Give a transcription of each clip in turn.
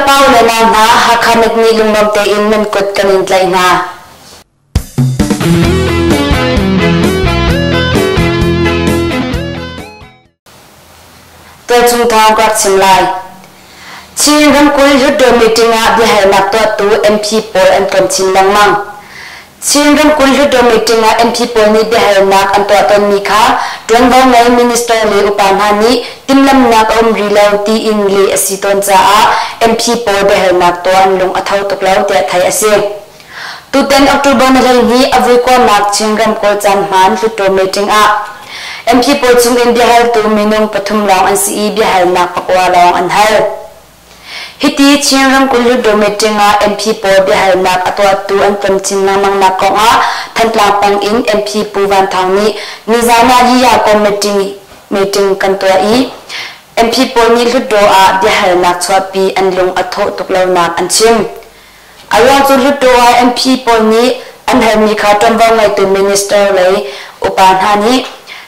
Le pa le nau hna, Hakha Net nih lunglawm tein nan kut kan in tlaih hna. Tualchung thawng ka rak chim lai. Chin ramkulh Hluttaw meeting ah biahalnak tuahtu MP pawl an tlawm chin lengmang. Chin ramkulh Hluttaw meeting ah MP pawl nih biahalnak an tuah tawnmi kha ṭuanvo ngei minister le upa hna nih timhlamhnak a um rih lo tiin leh a si tawn caah MP pawl biahalnak tuah an lung a tho tuk lo tiah theih a si. Tutan October ni 12 a vuikuanak Chin ramkulh caanhmaan Hluttaw meeting ah MP pawl chungin biahaltu minung pathum lawng an si i biahalnak pakua lawng an hal. Hiti Chin ramkulh Hluttaw meeting ah MP pawl biahalnak a tuahtu an tlawm chin lengmangnak kongah Thantlang peng in MP Pu Van Thawng nih nizan ah Yiya meeting meeting kan tuah i MP pawl nih Hluttaw ah biahalnak chuahpi an lung a thawh tuk lonak an chim. A ruang cu Hluttaw ah MP pawl nih an halmi kha ṭuanvo ngeitu minister lei upa hna nih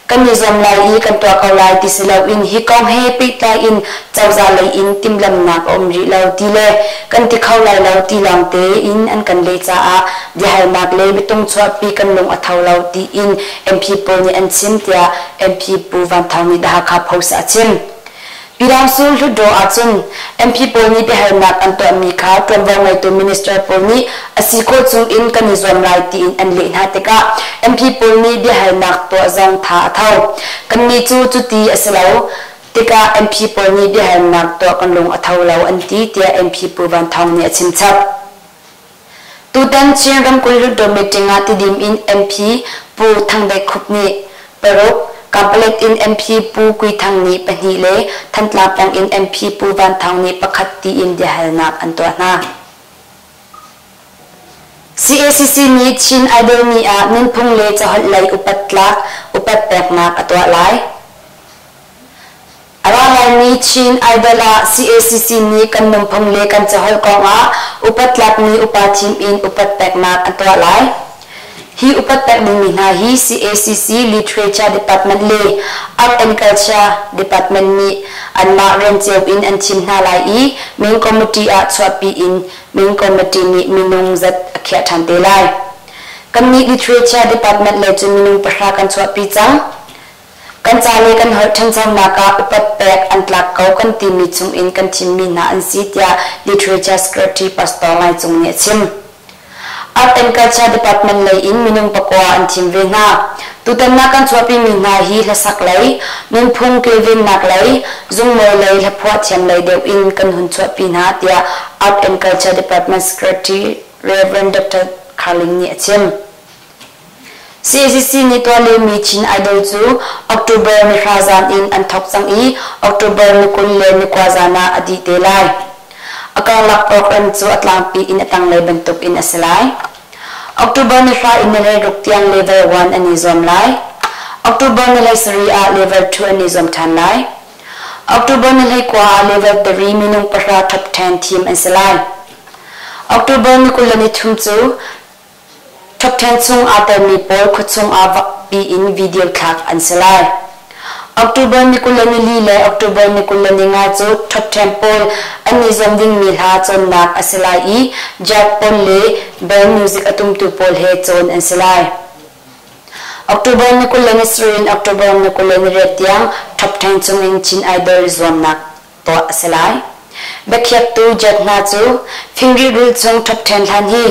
kan i zuam lai i kan tuah ko lai ti si loin hi kong he pehtlai in cozah lei in timhlamhnak a um rih lo ti le kan ti kho lai lo ti lawngte in an kan leh caah biahalnak le biatung chuahpi kan lung a tho lo tiin MP pawl nih an chim tiah MP Pu Van Thawng nih The Hakha Post ah a chim. Pyidaungsu Hluttaw ahcun MP pawl nih biahalnak an tuahmi kha ṭuanvo ngeitu minister pawl nih a si khawh chung in kan i zuam lai tiin an leh hna tikah MP pawl nih biahalnak tuah zong tha a tho. Kannih cu cuti a si lo tikah MP pawl nih biahalnak tuah kan lung a tho lo an ti tiah MP Pu Van Thawng nih a chimchap. Tutan Chin ramkulh Hluttaw meeting ah Tidim in MP Pu Thang Dek Khup nih paruk, Kanpalet in MP Pu Kui Thang nih pahnih le Thantlang peng in MP Pu Van Thawng nih pakhat tiin biahalnak an tuah hna. CACC nih Chin Idol ni ah nunphung le caholh lei upat tlak upat peknak a tuah lai. A ra laimi Chin Idol ah CACC nih kan nunphung le kan caholh kongah upat tlakmi upa thim in upat peknak an tuah lai. Hi upat pek dingmi hna hi CACC Literature Department le Art and Culture Department nih anmah rian cio in an thim hna lai i main committee ah chuahpi in main committee nih minung zat a khiah ṭhan te lai. Kannih Literature Department lei cu minung pahra kan chuahpi cang. Kan ca le kan holh ṭhanchonak ah upat pek an tlak ko kan timi chungin kan thimmi hna an si tiah Literature Secretary Pastor Ngai Cung nih a chim. Art and Culture Department lei in minung pakua an thim ve hna. Tutan ah kan chuahpimi hna hi hlasak lei, nunphung kilvennak lei, zungmawi lei hlaphuah thiam lei deuh in kan hun chuahpi hna tiah Art and Culture Department Secretary Rev. Dr. Carling nih a chim. CACC nih tuah liomi Chin Idol cu October ni hra zan in an thawk cang i October ni 20 le ni kua zan ah a dih te lai. A karlak program cu a tlangpi in a tanglei bantuk in a si lai. October ni hra in ni 16 tiang level 1 an i zuam lai. October ni 17 ah level 2 an i zuam ṭhan lai. October ni 19 ah level 3 minung pahra top 10 thim an si lai. October ni 23 cu Ṭhokṭhen chung aa telmi pawl khuachung ah vakpi in video thlak an si lai. October ni 24 le October ni 25 cu ṭhokṭhen pawl an i zuam dingmi hla cawnnak a si lai i jazz pawl le band music a tumtu pawl he cawn an si lai. October ni 27 in October ni 28 tiang ṭhokṭhen chungin Chin Idol zuamnak tuah a si lai. Biakhiaktu judge hna cu fingri rul chung ṭhopṭhen hlan hi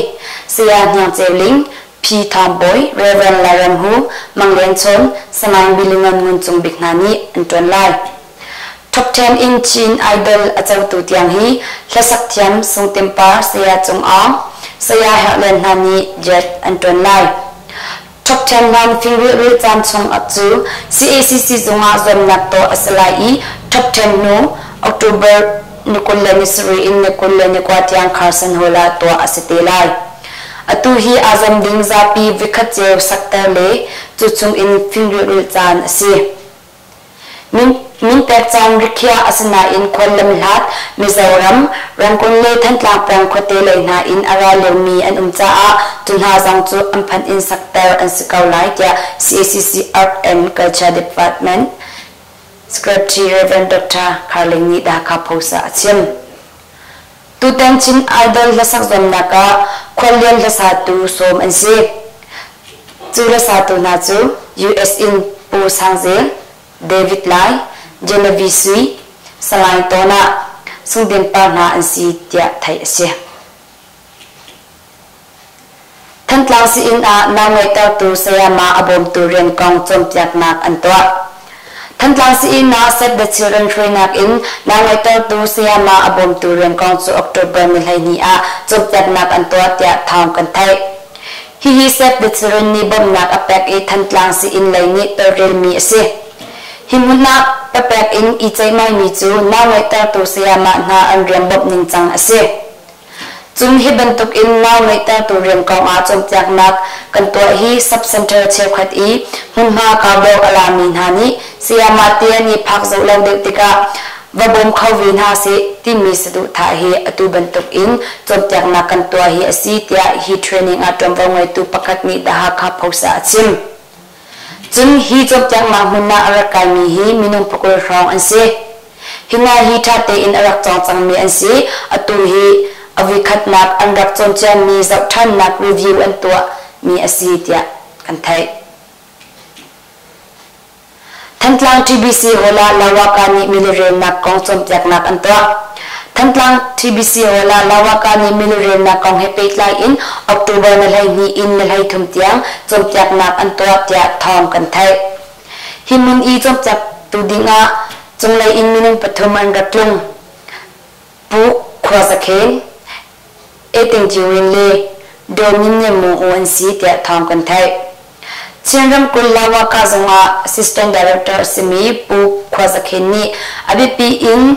Saya Hniang Ceu Ling, Phi Thawng Bawi, Rev. Lairam Hu, Mang Lian Chawn, Samaing Bilingon Ngun Cung Bik hna nih an ṭuan lai. Ṭhopṭhen in Chin Idol a cotu tiang hi hlasak thiam Sung Tim Par, Saya Cung Aung, Saya Herh Lian hna nih judge an ṭuan lai. Ṭhopṭhen hlan fingrilh caan chung cu CACC zungah zuamnak tuah a si lai i ṭhopṭhen hnu October ni 27 in ni 29 tiang Carson Hall ah tuah a si te lai. Atu hi aa zam ding zapi vikhat cio sakter le cu chung in fingrilh caan a si. Minpek caan rikhiah a si nain khuallam hlat Mizoram, Rangoon le Thantlang peng khuate lei hna in a ra liomi an um caah cu hna zong cu an phanh in sakter an si ko lai tiah CACC Art and Culture Department Secretary Rev. Dr. Kharling nih The Hakha Post ah a chim. Tutan Chin Idol hlasak zuamnak ah khuallian hlasatu sawm an si. Cu hlasatu hna cu US in Pu Sang Zel, David Lai, Genevieve Sui, Salai Tawna, Sung Din Par hna an si tiah theih a si. Thantlang sii-inn ah nau ngeihtertu sayama a bawmtu rian kong cawnpiaknak an tuah. Thantlang sii-inn ah Save the Children hruainak in nau ngeihtertu sayama a bawmtu rian kong cu October ni 12 ah cawnpiaknak an tuah tiah thawng kan theih. Hihi Save the Children nih bawmhnak a pek i Thantlang sii-inn lei nih tawlrelmi a si. Hi hmun ah papek in i ceihmaimi cu nau ngeihtertu sayama hna an rian bawmh ningcang a si. Cun hi bantuk in nau ngeihtertu rian kong ah cawnpiaknak kan tuah hi sub-center cheukhat i hmunhma kau deuh a lami hna nih sayama te an i phak zoh lo deuh tikah va bawm kho ve hna seh timi saduhthah hi atu bantuk in cawnpiaknak kan tuah hi a si tiah hi training ah ṭuanvo ngeitu pakhat nih The Hakha Post ah a chim. Cun hi cawnpiaknak hmun ah a rak kaimi hi minung pakul hrawng an si. Hi hna hi ṭha tein a rak cawng cangmi an si. Atu hi a voikhatnak an rak cawn ciami zohṭhannak review an tuahmi a si tiah kan theih. Thantlang TBC Hall ah Lawaka nih milirelnak kong cawnpiaknak an tuah. Thantlang TBC Hall ah Lawaka nih milirelnak kong he pehtlai in October ni 12 in ni 33 tiang cawnpiaknak an tuah tiah thawng kan theih. Hi hmun i cawnpiaktu dingah cunglei in minung pathum an rak tlung. Pu Khua Za Khen, Eting Ciwin le Daw Min Ne Mu U an si tiah thawng kan theih. Chin ramkulh Lawaka zung ah Assistant Director a simi Pu Khua Za Khen nih a biapi in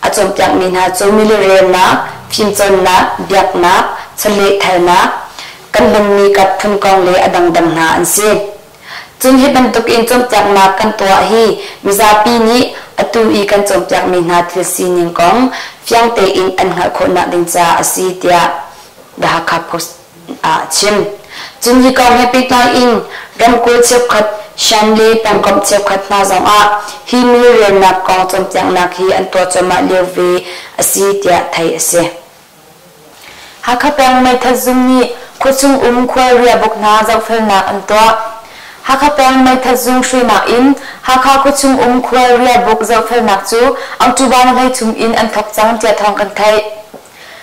a cawnpiakmi hna cu milirelnak, fimcawnnak, biaknak, chawlehthalnak, kan hmanmi kat phun kong le a dangdang hna an si. Cun hi bantukin cawnpiaknak kan tuah hi mizapi nih atu i kan cawnpiakmi hna thil sining kong fiang tein an hngalh khawhnak ding caah a si tiah The Hakha Post ah a chim. Cun hi kong he pehtlai in ramkulh cheukhat Shan le pengkomh cheukhat hna zong ah hi milrelnak kong cawnpiaknak hi an tuah cuahmah lio ve a si tiah theih a si. Hakha peng meithat zung nih khuachung um khualriahbuk hna zohfelnak an tuah. Hakha peng meithat zung hruainak in Hakha khuachung um khualriahbuk zohfelnak cu October ni 13 in an thawk cang tiah thawng kan theih.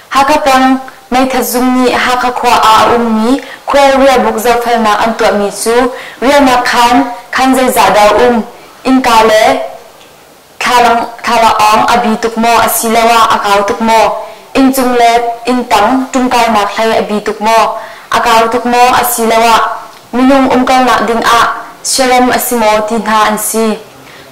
Hakha peng meithat zung nih Hakha khua ah a ummi khualriahbuk zohfelnak an tuahmi cu riahnak khaan, khaan zeizah dah a um, innka le Thlalang a bi tuk maw asiloah a kau tuk maw? Inncung le inntang ṭumkainak hlei a bi tuk maw? A kau tuk maw asiloah minung umkalnak dingah siarem a si maw ti hna an si.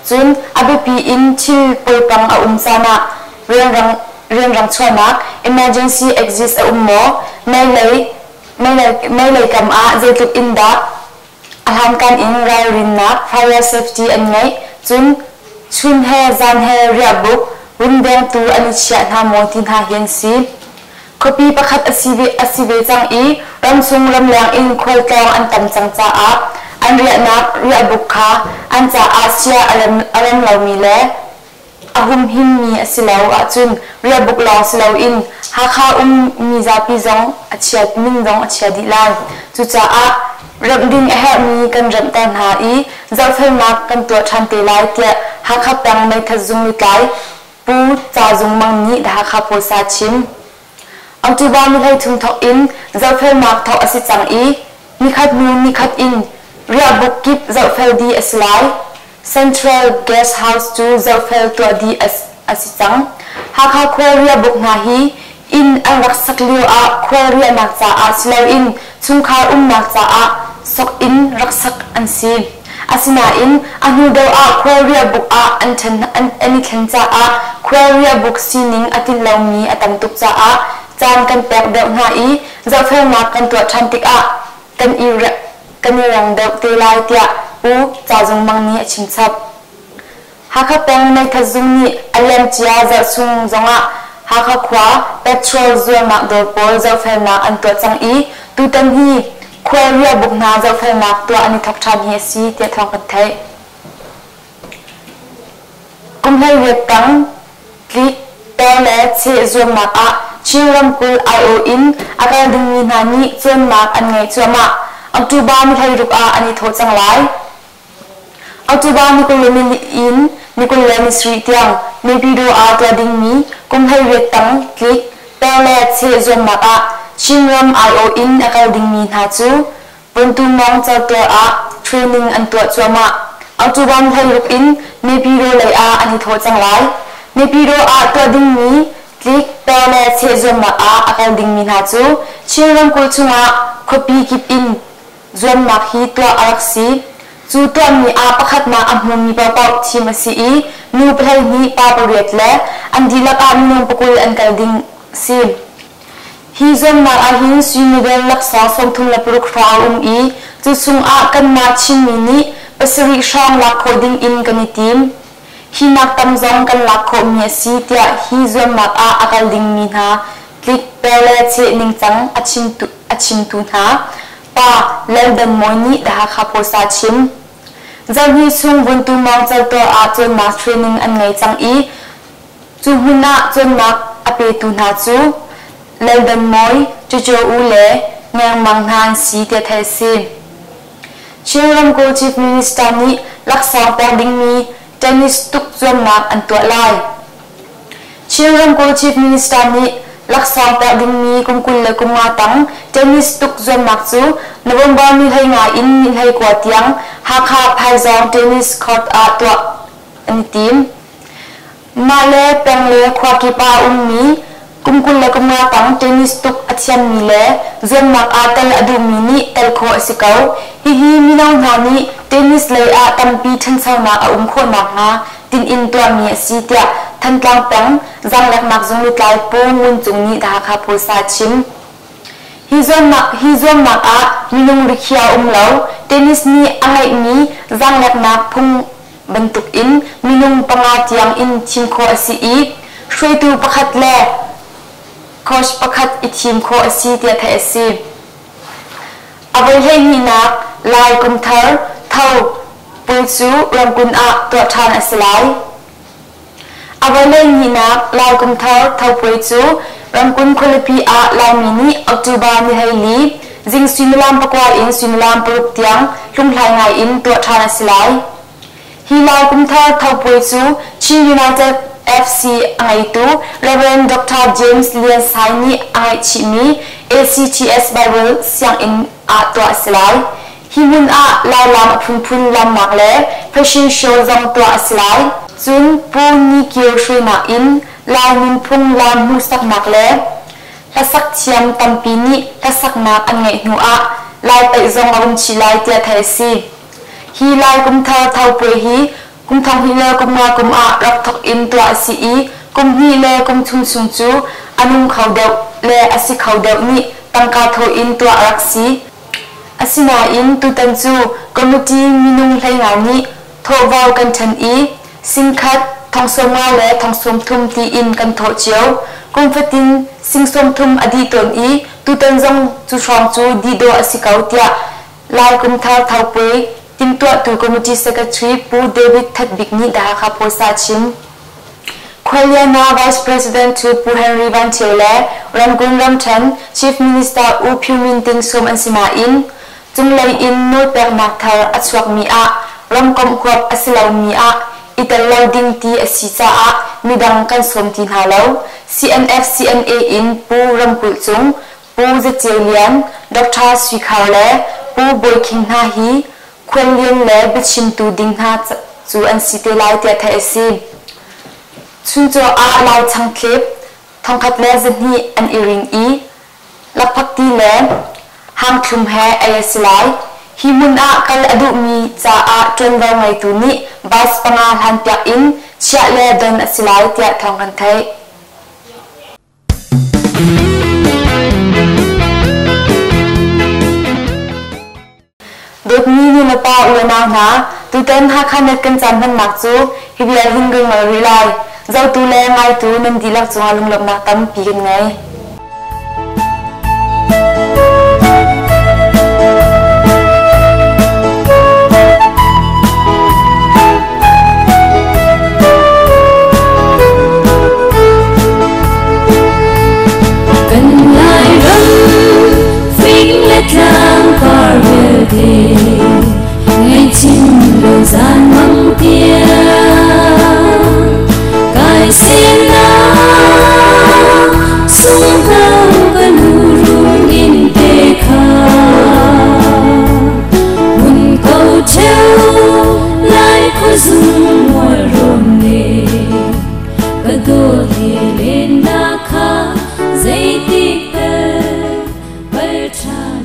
Cun a biapi in thil poipang a um caan ah rianrang chuahnak emergency exit a um maw? Meilei kam ah zeitluk in dah A hlankan in ralrinnak fire safety an ngeih, cun chun he zan he riahbuk rundengtu an i chiah hna maw ti hna hi an si. Khuapi pakhat a si ve, a si ve cang i ramchung ramleng in khualtlawng an tam cang caah an riahnak riahbuk kha an caah sia a rem, a rem lomi le a humhimmi a si lo ahcun riahbuk lawng si loin Hakha um mi zapi zong a chia min zong a chia dih lai. Cucaah remh ding a herhmi kan remhter hna i zohfelnak kan tuah ṭhan te lai tiah Hakha peng meithat zung lutlai Pu Ca Zung Mang nih The Hakha Post ah a chim. October ni 13 thawk in zohfelnak thawk a si cang i nikhat hnu nikhat in riahbuk kip zohfel dih a si lai. Central Guest House cu zohfel tuah dih a si cang. Hakha khua riahbuk hna hi inn an rak sak lio ah khua riahnak caah si loin chungkhar umnak caah sok in rak sak an si. Asinain a hnu deuh ah khua riahbuk ah an, an, an i thlen caah khua riahbuk sining a tlinh lomi a tam tuk caah caan kan pek deuh hna i zohfelnak kan tuah ṭhan tikah kan i kan i reng deuh te lai tiah Pu Ca Zung Mang nih a chimchap. Hakha peng meithat zung nih a liamcia zarh chung zongah Hakha khua petrol zuarnak dawr pawl zohfelnak an tuah cang i tutan hi khua riahbuk hna zohfelnak tuah an i thawk ṭhan hi a si tiah thawng kan theih. Kum 18 tang tlik, tor le cheh zuamnak ah Chin ramkulh aiawh in a kal dingmi hna nih cawnnak an ngeih cuahmah. October ni 16 ah an i thawh cang lai. October ni 20 in ni 27 tiang Naypyidaw ah tuah dingmi kum 18 tang tlik, per le cheh zuamnak ah Chinram aiawh in a kal dingmi hna cu Puntumong certual ah training an tuah cuahmah. October ni 16 in Naypyidaw lei ah an i thawh cang lai. Naypyidaw ah tuah dingmi tlik, per le cheh zuamnak ah a kal dingmi hna cu Chin ramkulh chungah khuapi kip in zuamnak hi tuah a rak si. Cu tuahmi ah pakhatnak a hmumi paohpaoh thim a si i nu 12 pa pariat le an dihlak ah minung pakul an kal ding si. Hi zuamnak ahhin sui medal laksawng 36 hrawng a um i cu chungah kanmah Chinmi nih pasarih hrawng lak khawh ding in kan i tim. Hi nak tam zong kan lak khawhmi a si tiah hi zuamnak ah a kal dingmi hna tlik per le cheh ningcang a chimtu, a chimtu hna Pa Lal Dan Mawi nih The Hakha Post ah chim. Zarhhnih chung Vuntu Mawng Certual ah cawnnak training an ngei cang i cu hmun ah cawnnak a petu hna cu Lal Dan Mawi, Cuco U le Ngeng Mang hna an si tiah theih a si. Chin ramkulh Chief Minister nih laksawng pek dingmi tennis tuk zuamnak an tuah lai. Chin ramkulh Chief Minister nih laksawng pek dingmi kum 25 tang tennis tuk zuamnak cu November ni 15 in ni 19 tiang Hakha Phaizawng Tennis Court ah tuah an i tim. Mah le peng le khua kip ah a ummi kum 25 tang tennis tuk a thiammi le zuamnak ah tel a duhmi nih tel khawh a si ko. Hihi mino hna nih tennis lei ah tampi ṭhanchonak a um khawh nakhnga tinh-in tuahmi a si tiah Thantlang peng zaangleknak zung lutlai Pu Ngun Cung nih The Hakha Post ah a chim. Hi zuamnak, hi zuamnak ah minung rikhiah a um lo. Tennis nih a ngeihmi zaangleknak phung bantuk in minung panga tiang in thim khawh a si i hruaitu pakhat le coach pakhat i thim khawh a si tiah theih a si. A voi hleihnihnak Lai Kum Thar Tho puai cu Rangoon ah tuah ṭhan a si lai. A voi hleihnihnak Lai Kum Thar Tho puai cu Rangoon khualipi ah Laimi nih October ni 14 zing suimilam pakua in suimilam paruk tiang hlunghlai ngai in tuah ṭhan a si lai. Hi Lai Kum Thar Tho puai cu Chin United FC a ngeitu Rev. Dr. James Lian Sai nih a ngeihchihmi ACTS Bible sianginn ah tuah a si lai. Hi hmun ah Lailam a phunphun lamnak le fashion show zong tuah a si lai. Cun Pu Ni Kio hruainak in Lai nunphung lam hmuhsaknak le hlasak thiam tampi nih hlasaknak an ngeih hnu ah Lai paih zong a um chih lai tiah theih a si. Hi Lai Kum Thar Tho puai hi kum 2005 kum ah rak thawk in tuah a si i kum hnih le kum thum chung cu a nung kho deuh le a si kho deuh nih tangka thawh in tuah a rak si. Asinain tutan cu committee minung 15 nih thawhvo kan ṭhen i singkhat, thong 50 le thong 30 tiin kan thawh cio. Kum fatin sing 30 a dih tawn i tutan zong cu hrawng cu dih dawh a si ko tiah Lai Kum Thar Tho Puai timhtuahtu committee secretary Pu David That Bik nih The Hakha Post ah a chim. Khualiana Vice President cu Pu Henry Van Thio le Rangoon ramṭhen Chief Minister U Phyu Min Ting sawm an si nain cunglei in nawlpeknak thar a chuakmi ah ramkomh huap a si lomi ah i tel lo ding ti a si caah midang kan sawm ti hna lo. CNF CNA in Pu Ramkulh Cung, Pu Za Ceu Lian, Doctor Sui Khar le Pu Bawi Khing hna hi khuallian le biachimtu ding hna cu an si te lai tiah theih a si. Chuncaw ah Lai changthlep 1200 an i ring i lakphakti le hangthlum he ei a si lai. Hi hmun ah kal a duhmi caah ṭuanvo ngeitu nih bus panga hlanpiak in chiah le don a si lai tiah thawng kan theih. Dawtmi nulepa unau hna, tutan Hakha Net kan caan hmannak cu hi vial hin kan ngol rih lai. Zotu le ngaitu nan dihlak cungah lunglawmhnak tampi kan ngei. He lennak kha zeitik tal bal ṭhan.